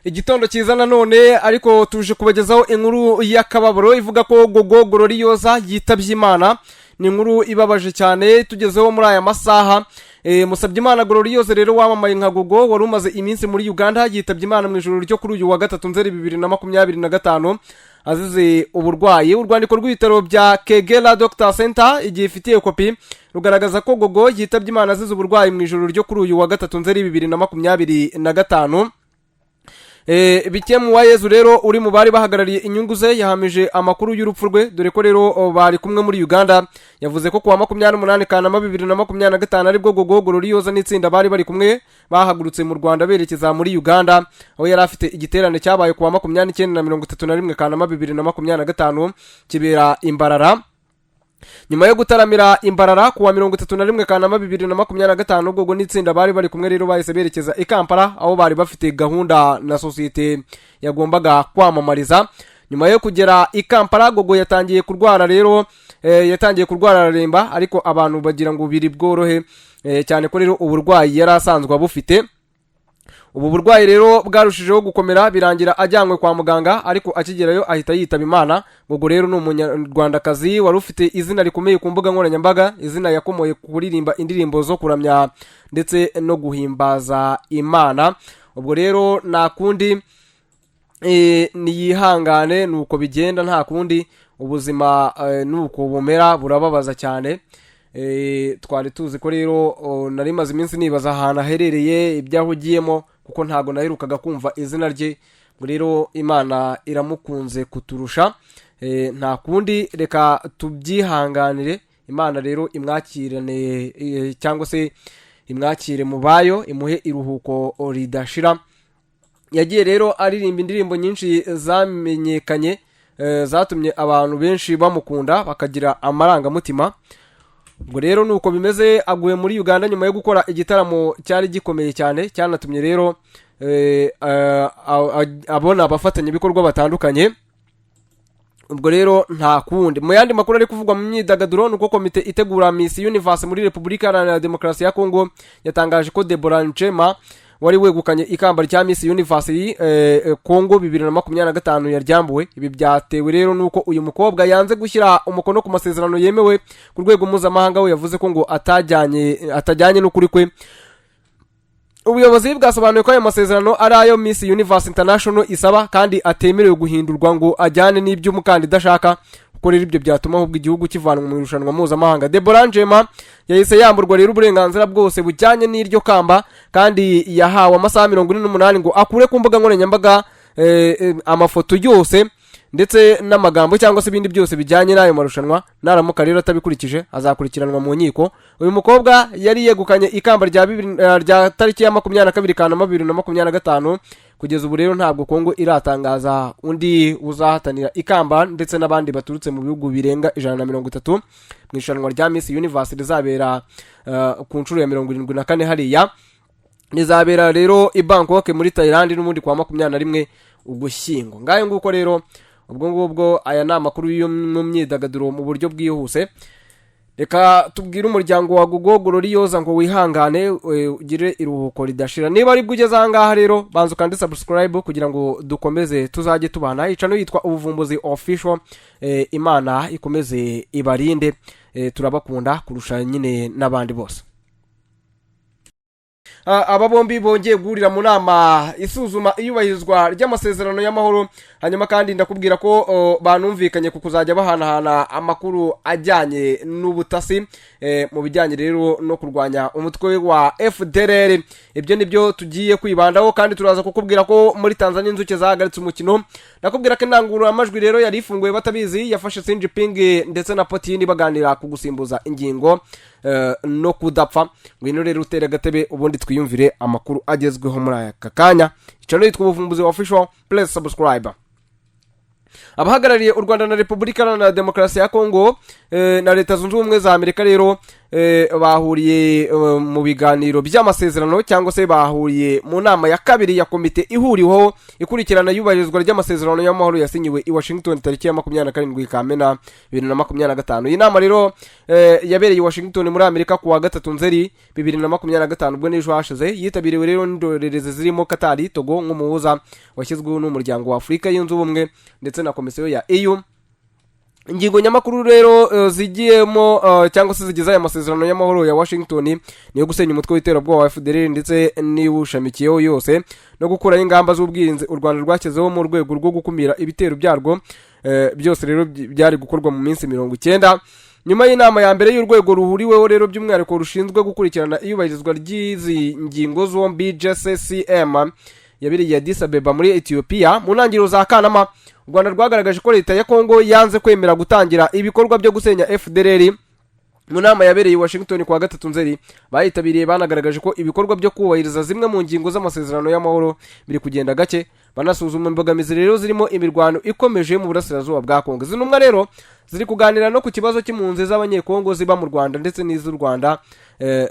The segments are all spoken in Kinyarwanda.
Igitondo cyiza nanone, ariko tuje kubagezaho inkuru y'akababaro ivuga ko Gogo Gloriose yitabye Imana. Ni inkuru ibabaje cyane tugezeho muri aya masaha. Musabyimana Gloriose rero wamamaye nka Gogo, wari umaze iminsi muri Uganda, yitabye Imana mu ijoro ryo kuri uyu wa gatatu, Nzeri 2025, azize uburwayi. Urwandiko rw'ibitaro bya Kegera Doctor Center, igihe ifitiye kopi, rugaragaza ko Gogo yitabye Imana azize uburwayi mu ijoro ryo kuri uyu wa gatatu, Nzeri 2025. Bikemu wa Yezu rero uri mu bari bahagarariye inyungu ze yahamije amakuru y'urupfu rwe, dore ko rero bari kumwe muri Uganda. Yavuze ko kuwa 28 Kanama 2025 aribwo Gogo Gloriose n'itsinda bari bari kumwe bahagurutse mu Rwanda berekeza muri Uganda, aho yari afite igiterane cyabaye kuwa 29 na 31 Kanama 2025, kibera Imbarara. Nyuma yo gutaramira Imbarara kuwa 31 Kanama 2025, Gogo n'itsinda bari bari kumwe rero bahise berekeza i Kampala, aho bari bafite gahunda na sosiyete yagombaga kwamamariza. Nyuma yo kugera i Kampala, Gogo yatangiye kurwara rero, yatangiye kurwara araremba, ariko abantu bagira ngo biri bworohe, cyane ko rero uburwayi yari asanzwe abufite. Ubu burwayi rero bwarushijeho gukomera, birangira ajyanywe kwa muganga, ariko akigerayo ahita yitaba Imana. Gogo rero ni Umunyarwandakazi wari ufite izina rikomeye ku mbuga nkoranyambaga, izina yakomoye kuririmba indirimbo zo kuramya ndetse no guhimbaza Imana. Ubwo rero nta kundi, niyihangane, ni uko bigenda, nta kundi, ubuzima ni uko bumera, burababaza cyane. Twari tuzi ko rero nari maze iminsi nibaza ahantu aherereye, ibyo ahugiyemo, kuko ntabwo naherukaga kumva izina rye. Ngo rero Imana iramukunze kuturusha. Nta kundi, reka tubyihanganire. Imana rero imwakirane, cyangwa se imwakire mu bayo, imuhe iruhuko ridashira. Yagiye rero aririmba indirimbo nyinshi zamenyekanye, zatumye abantu benshi bamukunda, bakagira amarangamutima. Ubwo rero ni uko bimeze. Aguye muri Uganda nyuma yo gukora igitaramo cyari gikomeye cyane, cyanatumye rero abona abafatanyabikorwa batandukanye. Ubwo rero nta kundi. Mu yandi makuru ari kuvugwa mu myidagaduro ni uko komite itegura Miss Universe muri Repubulika Iharanira Demokarasi ya Kongo yatangaje ko Deborah Nchema wari wegukanye ikamba rya Miss Universe Kongo 2025 yaryambuwe. Ibi byatewe rero nuko uyu mukobwa yanze gushyira umukono ku masezerano yemewe ku rwego mpuzamahanga, we yavuze ko ngo atajyanye n'ukuri kwe. Ubuyobozi bwasobanuye ko ayo masezerano ari ayo Miss Universe International isaba, kandi atemerewe guhindurwa ngo ajyane n'ibyo umukandida ashaka, kuko rero ibyo byatuma ahubwo igihugu kivanwa mu irushanwa mpuzamahanga. Deborah Njema yahise yamburwa rero uburenganzira bwose bujyanye n'iryo kamba, kandi yahawe amasaha 48 ngo akure ku mbuga nkoranyambaga amafoto yose ndetse n'amagambo cyangwa se ibindi byose bijyanye n'ayo marushanwa. Naramuka rero atabikurikije, azakurikiranwa mu nkiko. Uyu mukobwa yari yegukanye ikamba rya bibiri, rya tariki ya 22 Kanama 2025. Kugeza ubu rero ntabwo Kongo iratangaza undi uzahatanira ikamba ndetse n'abandi baturutse mu bihugu birenga 130 mu irushanwa rya Miss Universe rizabera ku nshuro ya 74 hariya. Rizabera rero i Bangkok muri Thailand n'ubundi kwa 21 Ugushyingo. Ngayo nguko rero. Ubwo ngubwo aya ni amakuru yo mu myidagaduro mu buryo bwihuse. Reka tubwire umuryango wa Gogo Gloriose ngo wihangane, ugire iruhuko ridashira. Niba aribwo ugeze aha ngaha rero, banza ukande subscribe kugira ngo dukomeze tuzajye tubana. Icano yitwa Ubuvumbuzi Official. Imana ikomeze ibarinde. Turabakunda kurusha nyine n'abandi bose. Aba bombi bongeye guhurira mu nama isuzuma iyubahirizwa ry'amasezerano y'amahoro. Hanyuma kandi ndakubwira ko banumvikanye ku kuzajya bahanahana amakuru ajyanye n'ubutasi, mu bijyanye rero no kurwanya umutwe wa FDLR. Ibyo nibyo tugiye kwibandaho. Kandi turaza kukubwira ko muri Tanzania inzuki zahagaritse umukino. Ndakubwira ko indangururamajwi rero yari ifunguye batabizi yafashe Xi Jinping ndetse na Putin baganira ku gusimbuza ingingo no kudapfa. Ngwino rero utere agatebe, ubundi twiyumvire amakuru agezweho muri aka kanya. Icano yitwa Ubuvumbuzi Official, please subscribe. Abahagarariye u Rwanda na Repubulika Iharanira Demokarasi ya Kongo na Leta Zunze Ubumwe za Amerika rero bahuriye mu biganiro by'amasezerano, cyangwa se bahuriye mu nama ya kabiri ya komite ihuriweho ikurikirana iyubahirizwa ry'amasezerano y'amahoro yasinyiwe i Washington tariki ya 27 Kamena 2025. Iyi nama rero yabereye i Washington muri Amerika ku wa gatatu Nzeri 2025, ubwo n'ejo hashize. Yitabiriwe rero n'indorerezi zirimo Katari, Togo nk'umuhuza washyizweho n'Umuryango wa Afurika Yunze Ubumwe, ndetse na Komisiyo ya EU. Ingingo nyamukuru rero zigiyemo cyangwa se zigize aya masezerano y'amahoro ya Washington niyo gusenya umutwe w'iterabwoba wa FDLR ndetse n'iwushamikiyeho yose, no gukuraho ingamba z'ubwirinzi u Rwanda rwashyizeho mu rwego rwo gukumira ibitero byarwo. Byose rero byari gukorwa mu minsi 90. Nyuma y'inama ya mbere y'urwego ruhuriweho rero by'umwihariko rushinzwe gukurikirana iyubahirizwa ry'izi ngingo zombi, GCCM, yabereye Addis Abeba muri Ethiopia mu ntangiriro za Kanama, u Rwanda rwagaragaje ko leta ya Kongo yanze kwemera gutangira ibikorwa byo gusenya FDLR. Mu nama yabereye i Washington kuwa gatatu Nzeri, bayitabiriye banagaragaje ko ibikorwa byo kubahiriza zimwe mu ngingo z'amasezerano y'amahoro biri kugenda gake, banasuzuma imbogamizi rero zirimo imirwano ikomeje mu burasirazuba bwa Kongo. Izi ntumwa rero ziri kuganira no ku kibazo cy'impunzi z'Abanyekongo ziba mu Rwanda ndetse n'iz'u Rwanda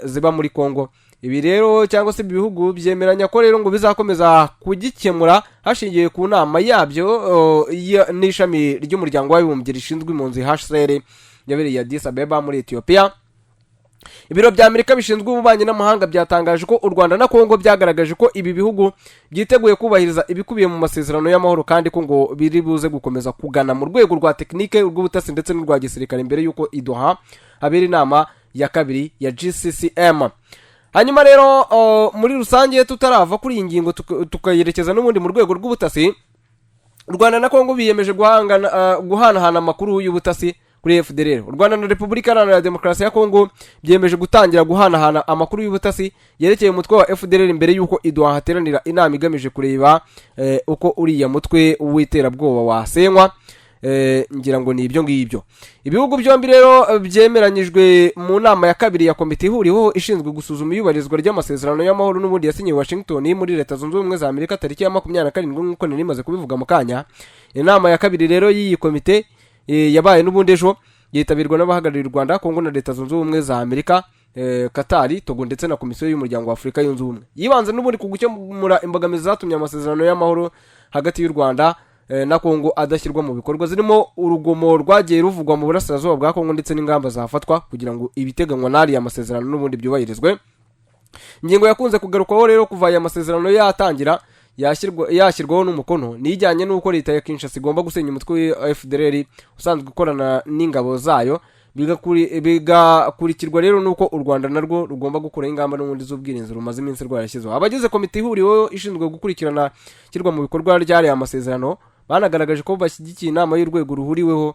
ziba muri Kongo. Ibi rero, cyangwa se ibi bihugu byemeranya ko rero ngo bizakomeza kugikemura hashingiwe ku nama yabyo n'ishami ry'Umuryango w'Abibumbye rishinzwe impunzi, HCR, yabereye Addis Abeba muri Ethiopia. Ibiro bya Amerika bishinzwe ububanyi n'amahanga byatangaje ko u Rwanda na Kongo byagaragaje ko ibi bihugu byiteguye kubahiriza ibikubiye mu masezerano y'amahoro, kandi ko ngo biri buze gukomeza kugana mu rwego rwa tekinike, urw'ubutasi ndetse n'urwa gisirikare mbere y'uko i Doha habera inama ya kabiri ya GCCM. Hanyuma rero muri rusange, tutarava kuri iyi ngingo, tukayerekeza n'ubundi mu rwego rw'ubutasi, u Rwanda na Kongo biyemeje guhanahana amakuru y'ubutasi kuri FDLR. U Rwanda na Repubulika Iharanira Demokarasi ya Kongo byemeje gutangira guhanahana amakuru y'ubutasi yerekeye umutwe wa FDLR mbere y'uko i Doha hateranira inama igamije kureba uko uriya mutwe w'iterabwoba wasenywa. Ngira ngo ni ibyo ngibyo. Ibihugu byombi rero byemeranyijwe mu nama ya kabiri ya komite ihuriweho ishinzwe gusuzuma iyubahirizwa ry'amasezerano y'amahoro n'ubundi yasinyiwe Washington muri Leta Zunze Ubumwe za Amerika tariki ya 27, nk'uko nari maze kubivuga mu kanya. Inama ya kabiri rero y'iyi komite yabaye n'ubundi ejo, yitabirwa n'abahagarariye u Rwanda, Kongo na Leta Zunze Ubumwe za Amerika, Katari, Togo ndetse na Komisiyo y'Umuryango wa Afurika Yunze Ubumwe. Yibanze n'ubundi ku gukemura imbogamizi zatumye amasezerano y'amahoro hagati y'u Rwanda na Kongo adashyirwa mu bikorwa, zirimo urugomo rwagiye ruvugwa mu burasirazuba bwa Kongo ndetse n'ingamba zafatwa kugira ngo ibiteganywa n'ariya masezerano n'ubundi byubahirizwe. Ingingo yakunze kugarukwaho rero kuva aya masezerano yatangira yashyirwaho n'umukono ni ijyanye n'uko leta ya Kinshasa igomba gusenya umutwe wa FDLR usanzwe ukorana n'ingabo zayo, bigakurikirwa rero n'uko u Rwanda narwo rugomba gukuraho ingamba n'ubundi z'ubwirinzi rumaze iminsi rwarashyizeho. Abagize komite ihuriweho ishinzwe gukurikirana ishyirwa mu bikorwa ry'ariya masezerano banagaragaje ko bashyigikiye inama y'urwego ruhuriweho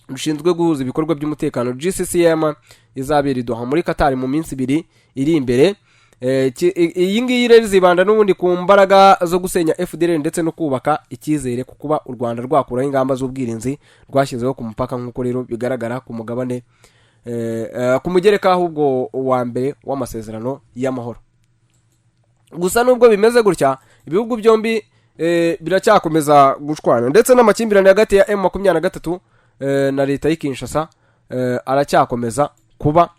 rushinzwe guhuza ibikorwa by'umutekano, GCCM, izabera i Doha muri Qatar mu minsi 2 iri imbere. Iyi ngiyi rero izibanda n'ubundi ku mbaraga zo gusenya FDLR ndetse no kubaka icyizere ku kuba u Rwanda rwakuraho ingamba z'ubwirinzi rwashyizeho ku mupaka, nk'uko rero bigaragara ku mugabane ku mugereka ahubwo wa mbere w'amasezerano y'amahoro. Gusa nubwo bimeze gutya, ibihugu byombi biracyakomeza gushwana, ndetse n'amakimbirane hagati ya M23 na leta y'i Kinshasa aracyakomeza kuba.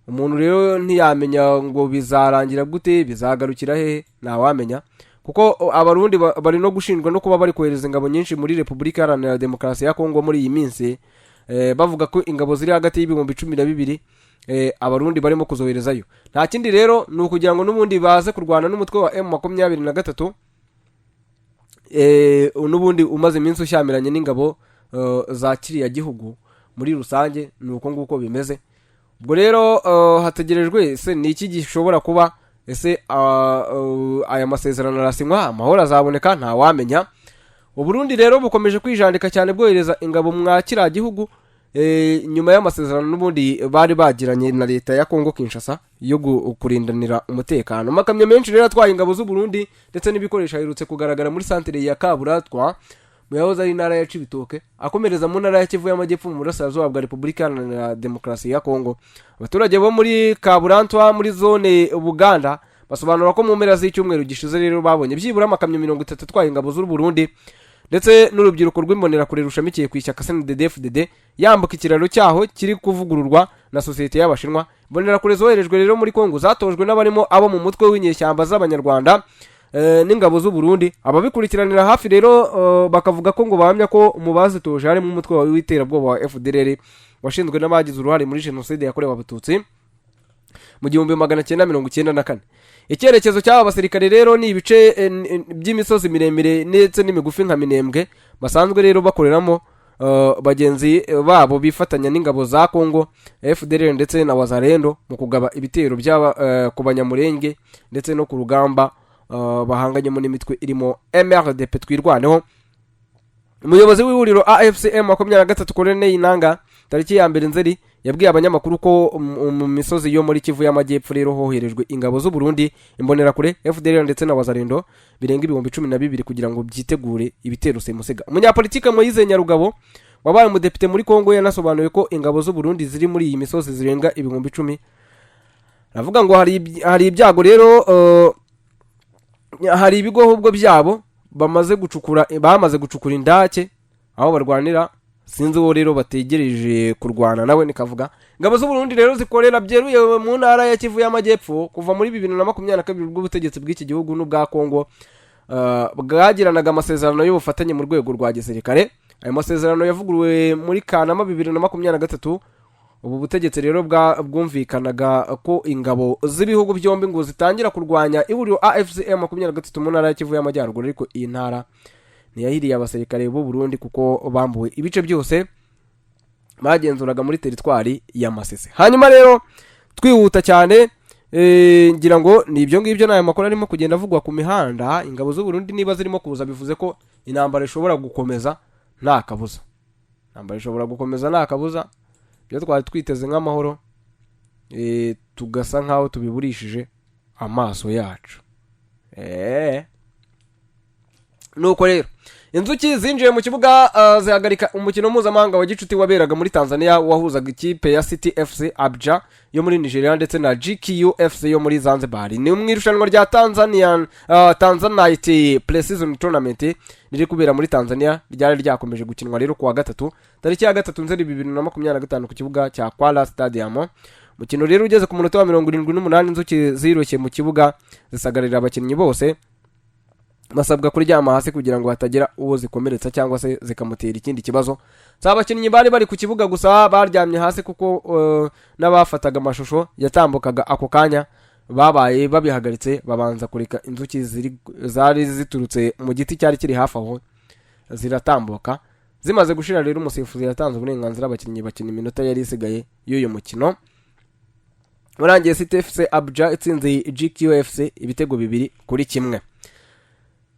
Umuntu rero ntiyamenya ngo bizarangira gute, bizagarukira hehe, ntawamenya, kuko Abarundi bari no gushinjwa no kuba bari kohereza ingabo nyinshi muri Repubulika Iharanira Demokarasi ya Kongo muri iyi minsi, bavuga ko ingabo ziri hagati y'12,000 Abarundi barimo kuzoherezayo. Nta kindi rero, ni ukugira ngo n'ubundi baze kurwana n'umutwe wa M23, n'ubundi umaze iminsi ushyamiranye n'ingabo za kiriya gihugu. Muri rusange ni uko nguko bimeze. Ubwo rero hategerejwe ese ni iki gishobora kuba? Ese aya masezerano arasinywa, amahoro azaboneka? Ntawamenya. Uburundi rero bukomeje kwijandika cyane bwohereza ingabo mwa kiriya gihugu, nyuma y'amasezerano n'ubundi bari bagiranye na leta ya Kongo Kinshasa yo kurindanira umutekano. Amakamyo menshi rero atwaye ingabo z'u Burundi ndetse n'ibikoresho aherutse kugaragara muri santere ya Kaburatwa mu yahoze ari intara ya Cibitoke, akomereza mu ntara ya Kivu y'Amajyepfo mu burasirazuba bwa Repubulika Iharanira Demokarasi ya Kongo. Abaturage bo muri Kaburantwa muri zone Buganda basobanura ko mu mpera z'icyumweru gishize rero babonye byibura amakamyo 30 atwaye ingabo z'u Burundi ndetse n'urubyiruko rw'Imbonerakure rushamikiye ku ishyaka CNDD-FDD, yambuka ikiraro cyaho kiri kuvugururwa na sosiyete y'Abashinwa. Imbonerakure zoherejwe rero muri Kongo zatojwe n'abarimo abo mu mutwe w'inyeshyamba z'Abanyarwanda n'ingabo z'u Burundi. Ababikurikiranira hafi rero bakavuga ko ngo bahamya ko mu bazitoje harimo umutwe w'iterabwoba wa FDLR, washinzwe n'abagize uruhare muri jenoside yakorewe Abatutsi mu 1994. Icyerekezo cy'aba basirikare rero ni ibice by'imisozi miremire ndetse n'imigufi nka Minembwe, basanzwe rero bakoreramo bagenzi babo bifatanya n'ingabo za Kongo, FDLR ndetse na Wazalendo mu kugaba ibitero by'aba ku Banyamurenge ndetse no ku rugamba bahanganyemo n'imitwe irimo MRDP Twirwaneho. Umuyobozi w'ihuriro AFC M23, Corneille Nanga, tariki ya 1 Nzeri, yabwiye abanyamakuru ko mu misozi yo muri Kivu y'Amajyepfo rero hoherejwe ingabo z'u Burundi, Imbonerakure, FDLR ndetse na Wazalendo birenga 12,000 kugira ngo byitegure ibitero simusiga. Umunyapolitike Moise Nyarugabo, wabaye umudepite muri Kongo, yanasobanuye ko ingabo z'u Burundi ziri muri iyi misozi zirenga 10,000. Aravuga ngo hari ibyago rero, hari ibigo ahubwo byabo bamaze gucukura indake aho barwanira. Sinzi uwo rero bategereje kurwana nawe. Nikavuga ingabo z'u Burundi rero zikorera byeruye mu ntara ya Kivu y'Amajyepfo kuva muri 2022, ubwo ubutegetsi bw'iki gihugu n'ubwa Kongo bwagiranaga amasezerano y'ubufatanye mu rwego rwa gisirikare. Ayo masezerano yavuguruwe muri Kanama 2023. Ubu butegetsi rero bwumvikanaga ko ingabo z'ibihugu byombi ngo zitangira kurwanya ihuriro AFC M23 mu ntara ya Kivu y'Amajyaruguru, ariko iyi ntara ntiyahiriye abasirikare b'u Burundi kuko bambuwe ibice byose bagenzuraga muri teritwari ya Masisi. Hanyuma rero twihuta cyane, ngira ngo ni ibyo ngibyo, ni aya makuru arimo kugenda avugwa ku mihanda. Ingabo z'u Burundi niba zirimo kuza, bivuze ko intambara ishobora gukomeza nta kabuza. Intambara ishobora gukomeza nta kabuza. Ibyo twari twiteze nk'amahoro, tugasa nk'aho tubiburishije amaso yacu. Nuko rero inzuki zinjiye mu kibuga, zihagarika umukino mpuzamahanga wa gicuti waberaga muri Tanzania, wahuzaga ikipe ya City FC Abuja yo muri Nigeria ndetse na JKU FC yo muri Zanzibar. Ni mu irushanwa rya Tanzanite Pre-Season Tournament riri kubera muri Tanzania. Ryari ryakomeje gukinwa rero kuwa gatatu, tariki ya 3 Nzeri 2025, ku kibuga cya Kwala Stadium. Umukino rero ugeze ku munota wa 78, inzuki ziroshye mu kibuga, zisagarira abakinnyi bose, basabwa kuryama hasi kugira ngo hatagira uwo zikomeretsa cyangwa se zikamutera ikindi kibazo. Si abakinnyi bari bari ku kibuga gusa baryamye hasi, kuko n'abafataga amashusho yatambukaga ako kanya babaye babihagaritse, babanza kureka inzuki zari ziturutse mu giti cyari kiri hafi aho ziratambuka. Zimaze gushira rero, umusifuzi yatanze uburenganzira, abakinnyi bakina iminota yari isigaye y'uyu mukino. Urangiye City FC Abuja itsinze JKU FC ibitego 2-1.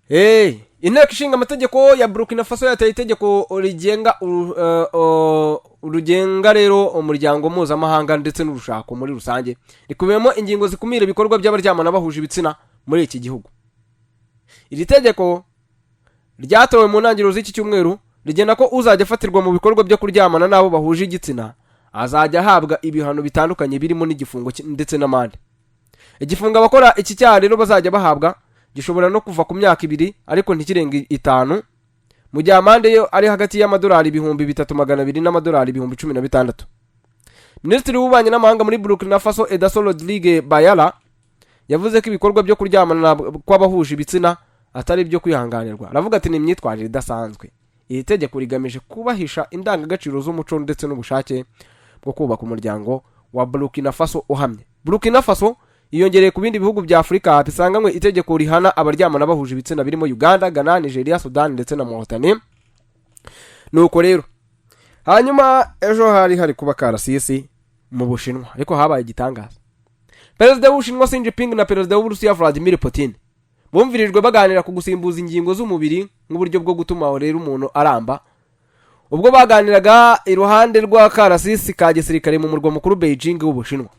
Hey, Inteko Ishinga Amategeko ya Burkina Faso yateye itegeko rigenga rugenga rero umuryango mpuzamahanga ndetse n'urushako muri rusange, rikubiyemo ingingo zikumira ibikorwa by'abaryamana bahuje ibitsina muri iki gihugu. Iri tegeko ryatowe mu ntangiriro z'iki cyumweru, rigena ko uzajya afatirwa mu bikorwa byo kuryamana n'abo bahuje igitsina azajya ahabwa ibihano bitandukanye, birimo n'igifungo ndetse n'amande. Igifungo abakora iki cyaha rero bazajya bahabwa gishobora no kuva ku myaka 2 ariko ntikirenge 5, mu gihe amande yo ari hagati y'amadolari 3,200 n'amadolari 16,000. Minisitiri w'Ububanyi n'Amahanga muri Burkina Faso, Edasso Rodrigue Bayala, yavuze ko ibikorwa byo kuryamana kw'abahuje ibitsina atari ibyo kwihanganirwa. Aravuga ati: "Ni imyitwarire idasanzwe. Iri tegeko rigamije kubahisha indangagaciro z'umuco ndetse n'ubushake bwo kubaka umuryango wa Burkina Faso uhamye." Burkina Faso yiyongereye ku bindi bihugu bya Afurika bisanganywe itegeko rihana abaryamana bahuje ibitsina, birimo Uganda, Ghana, Nigeria, Sudan ndetse na Mauritania. Nuko rero hanyuma ejo hari kuba karasisi mu Bushinwa, ariko habaye igitangaza. Perezida w'Ubushinwa Xi Jinping na Perezida w'Uburusiya Vladimir Putin bumvirijwe baganira ku gusimbuza ingingo z'umubiri nk'uburyo bwo gutuma rero umuntu aramba, ubwo baganiraga iruhande rwa karasisi ka gisirikare mu murwa mukuru Beijing w'Ubushinwa.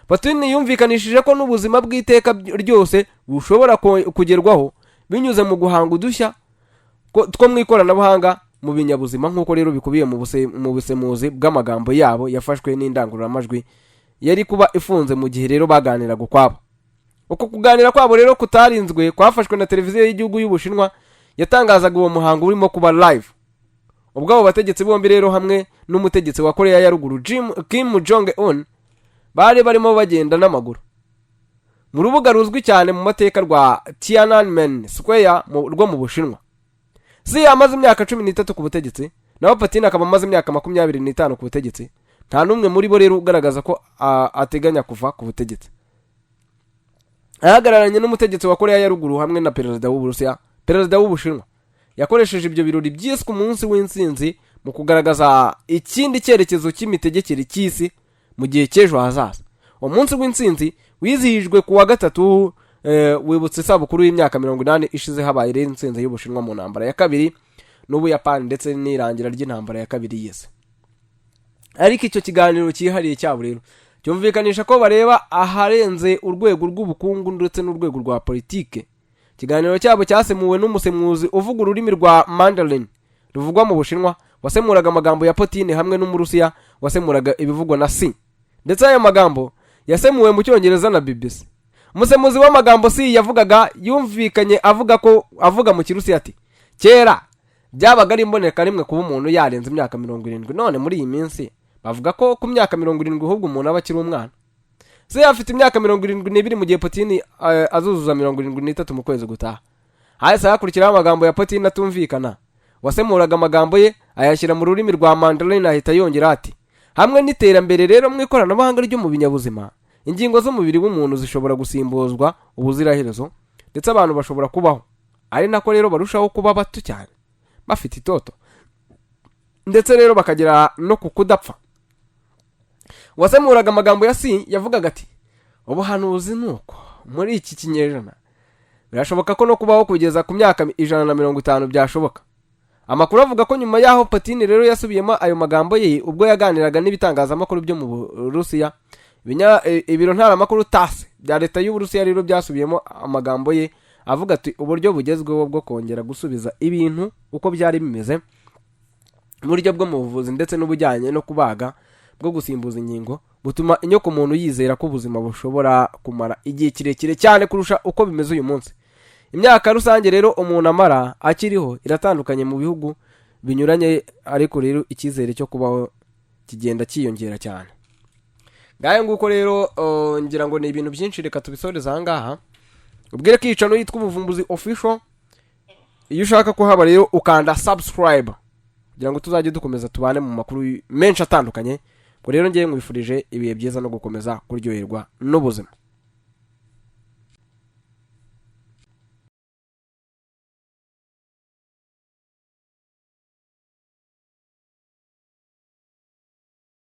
Putin yumvikanishije ko n'ubuzima bw'iteka ryose bushobora kugerwaho binyuze mu guhanga udushya two mu ikoranabuhanga mu binyabuzima, nk'uko rero bikubiye mu busemuzi bw'amagambo yabo yafashwe n'indangururamajwi yari kuba ifunze mu gihe rero baganiraga ukwabo. Uko kuganira kwabo rero kutarinzwe kwafashwe na televiziyo y'igihugu y'Ubushinwa. Yatangazaga uwo muhango urimo kuba live. Ubwo abo bategetsi bombi rero hamwe n'umutegetsi wa Korea ya Ruguru Kim Jong Un bari barimo bagenda n'amaguru mu rubuga ruzwi cyane mu mateka rwa Tiananmen Square rwo mu Bushinwa. Xi amaze imyaka 13 ku butegetsi, naho Putin akaba amaze imyaka 25 ku butegetsi. Nta n'umwe muri bo rero ugaragaza ko ateganya kuva ku butegetsi. Ahagararanye n'umutegetsi wa Korea ya Ruguru hamwe na perezida w'Uburusiya, perezida w'Ubushinwa yakoresheje ibyo birori byiswe umunsi w'intsinzi mu kugaragaza ikindi cyerekezo cy'imitegekere cy'isi mu gihe cy'ejo hazaza. Uwo munsi w'intsinzi wizihijwe ku wa gatatu, wibutsa isabukuru y'imyaka 80 ishize habaye rero intsinzi y'Ubushinwa mu ntambara ya kabiri n'Ubuyapani, ndetse n'irangira ry'intambara ya kabiri y'isi. Ariko icyo kiganiro cyihariye cyabo rero cyumvikanisha ko bareba aharenze urwego rw'ubukungu ndetse n'urwego rwa politike. Ikiganiro cyabo cyasemuwe n'umusemuzi uvuga ururimi rwa Mandarin ruvugwa mu Bushinwa, wasemuraga amagambo ya Putin, hamwe n'Umurusiya wasemuraga ibivugwa na Xi, ndetse ayo magambo yasemuwe mu Cyongereza na BBC. Umusemuzi w'amagambo Xi yavugaga yumvikanye avuga ko avuga mu Kirusiya ati: "Kera byabaga ari imboneka rimwe kuba umuntu yarenze imyaka 70, none muri iyi minsi bavuga ko ku myaka 70 ahubwo umuntu aba akiri umwana." Xi afite imyaka 72, mu gihe Putin azuzuza 73 mu kwezi gutaha. Hahise hakurikiraho amagambo ya Putin atumvikana. Wasemuraga amagambo ye ayashyira mu rurimi rwa Mandarin ahita yongera ati: "Hamwe n'iterambere rero mu ikoranabuhanga ryo mu binyabuzima, ingingo z'umubiri w'umuntu zishobora gusimbuzwa ubuziraherezo, ndetse abantu bashobora kubaho ari nako rero barushaho kuba bato cyane, bafite itoto, ndetse rero bakagera no ku kudapfa." Wasemuraga amagambo ya Xi yavugaga ati: "Ubuhanuzi ni uko muri iki kinyejana birashoboka ko no kubaho kugeza ku myaka 150 byashoboka." Amakuru avuga ko nyuma y'aho Putin rero yasubiyemo ayo magambo ye ubwo yaganiraga n'ibitangazamakuru byo mu Burusiya. Ibiro ntaramakuru TASS bya leta y'Uburusiya rero byasubiyemo amagambo ye avuga ati: "Uburyo bugezweho bwo kongera gusubiza ibintu uko byari bimeze mu buryo bwo mu buvuzi ndetse n'ubujyanye no kubaga bwo gusimbuza ingingo butuma inyokomuntu yizera ko ubuzima bushobora kumara igihe kirekire cyane kurusha uko bimeze uyu munsi." Imyaka rusange rero umuntu amara akiriho iratandukanye mu bihugu binyuranye, ariko rero icyizere cyo kubaho kigenda cyiyongera cyane. Ngayo nguko rero, ngira ngo ni ibintu byinshi, reka tubisoreze aha ngaha. Ubwire ko iyi channel yitwa Ubuvumbuzi Official. Iyo ushaka kuhaba rero ukanda subscribe kugira ngo tuzajye dukomeza tubane mu makuru menshi atandukanye. Ubwo rero ngewe nkwifurije ibihe byiza no gukomeza kuryoherwa n'ubuzima.